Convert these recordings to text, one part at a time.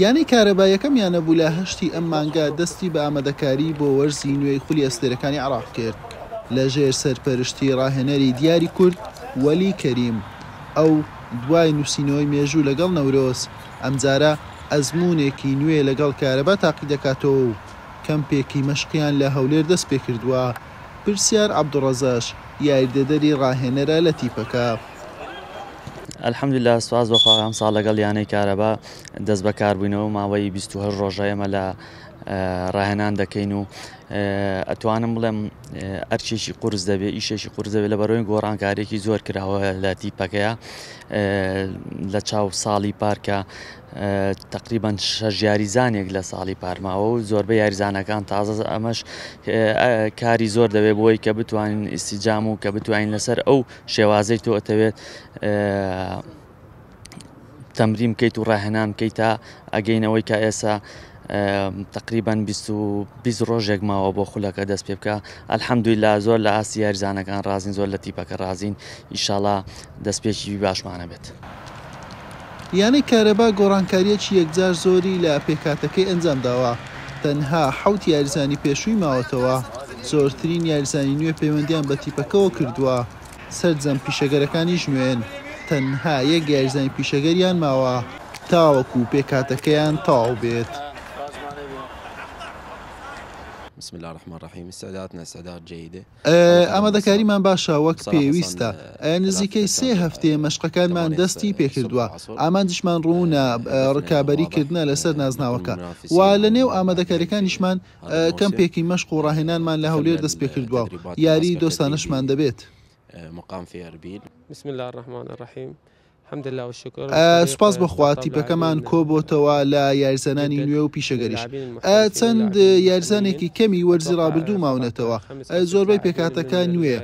یانەی کارەبا یەکەم یانە بوو لە هەشتی ئەم مانگە دەستی بە ئامادەکاری بۆ وەرزی نوێی خولی ئەستێرەکانی عێراق کرد لەژێر سەرپەرشتی راهێنەری دیاری کورد وەلی کەریم. ئەو دوای نووسینەوەی مێژوو لەگەڵ نەورۆز، ئەمجارە ئەزموونێکی نوێ لەگەڵ کارەبا تاقیدەکاتەوە و کەمپێکی مەشقیان لە هەولێر دەستپێکردووە. پرسیار عەبدولڕەزاش یاریدەدەری ڕاهێنەرە لە تیپەکە. الحمدللە سوپاس بۆ خوا ئەمساڵ لەگەڵ یانەی کارەبا دەست بەکار بووینەوە ماوەی 28 ڕۆژە ئێمە لە ڕاهێنان دەکەین و ئەتوانم بڵێم ئەرچێکی قورس دەبێت ئیشێکی قورس دەبێت لە بەرەوەی گۆڕانکارێکی زۆر کراوە لە تیپەکەیە لە چاو ساڵی پارکە تەقریبەن شەش یاریزانێک لە ساڵی پار ماوە و زۆربەی یاریزانەکان تازە ئەمەش کاری زۆر دەوێت بۆی کە بتوانین ئیسیجام و کە بتوانین لەسەر ئەو شێوازەی تۆ ئەتەوێت تەمرین بکەیت و ڕاهێنان بکەیت تا ئەگەینەوەی کە ئێسا تقریبان 20 ڕۆژێک ماوە بۆ خولەکە دەست پێ بکە الحەمدللا زۆر لە ئاستی یاریزانەکان ڕازین زۆر لە تیپەکە ڕازین ئیشاڵا دەستپێکی باشمانە بێت. یانەی کارەبا گۆڕانکارییەکی یەکجار زۆری لە پێکهاتەکەی ئەنجامداوە، تەنها حەوت یاریزانی پێشووی ماوەتەوە، زۆرترین یاریزانی نوێ پەیوەندیان بە تیپەکەوە کردووە، سەرجەم پیشەگەرەکانیش نوێن، تەنها یەک یاریزانی پیشەگەریان ماوە تاوەکو پێکهاتەکەیان تەواو بێت. ئامادەکاریمان باشە وەک پێویستە، نزیکەی سێ هەفتەیە مەشقەکانمان دەستی پێکردووە، ئامانجیشمان ڕوونە ڕکابەری کردنە لەسەر نازناوەکە و لەنێو ئامادەکاریەکانیشمان کەمپێکی مەشق و ڕاهێنانمان لە هەولێر دەستپێکردووە و یاریی دۆستانەشمان دەبێت. سوپاس بۆ خوا تیپەکەمان کۆبۆتەوە لە یاریزانانی نوێ و پیشەگەریش چەند یاریزانێکی کەمی وەرزی ڕابردوو ماونەتەوە زۆربەی پێکهاتەکە نوێ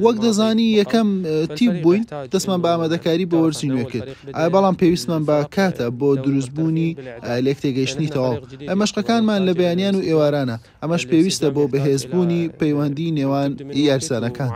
وەک دەزانی یەکەم تیپ بووین دەستمان بە ئامادەکاری بۆ وەرزی نوێ کرد بەڵام پێویستمان بە کاتە بۆ دروستبوونی لێکتێگەیشتنی تەواو مەشقەکانمان لە بەیانیان و ئێوارانە ئەمەش پێویستە بۆ بەهێزبوونی پەیوەندی نێوان یاریزانەکان.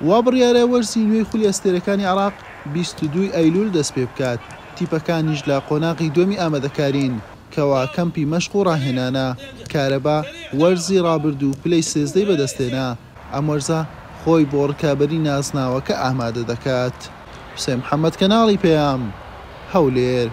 وا بڕیارە وەرزی نوێی خولی ئەستێرەکانی عێراق 22 ی ئەیلول دەستپێبکات، تیپەکانیش لە قۆناغی دووەمی ئامادەکارین کەوا کەمپی مەشق و ڕاهێنانە، کارەبا وەرزی ڕابردوو پلەی سێزدەی بەدەستهێنا، ئەم وەرزە خۆی بۆ ڕکابەری نازناوەکە ئامادە دەکات. حوسێن محەمەد، کەناڵی پەیام، هەولێر.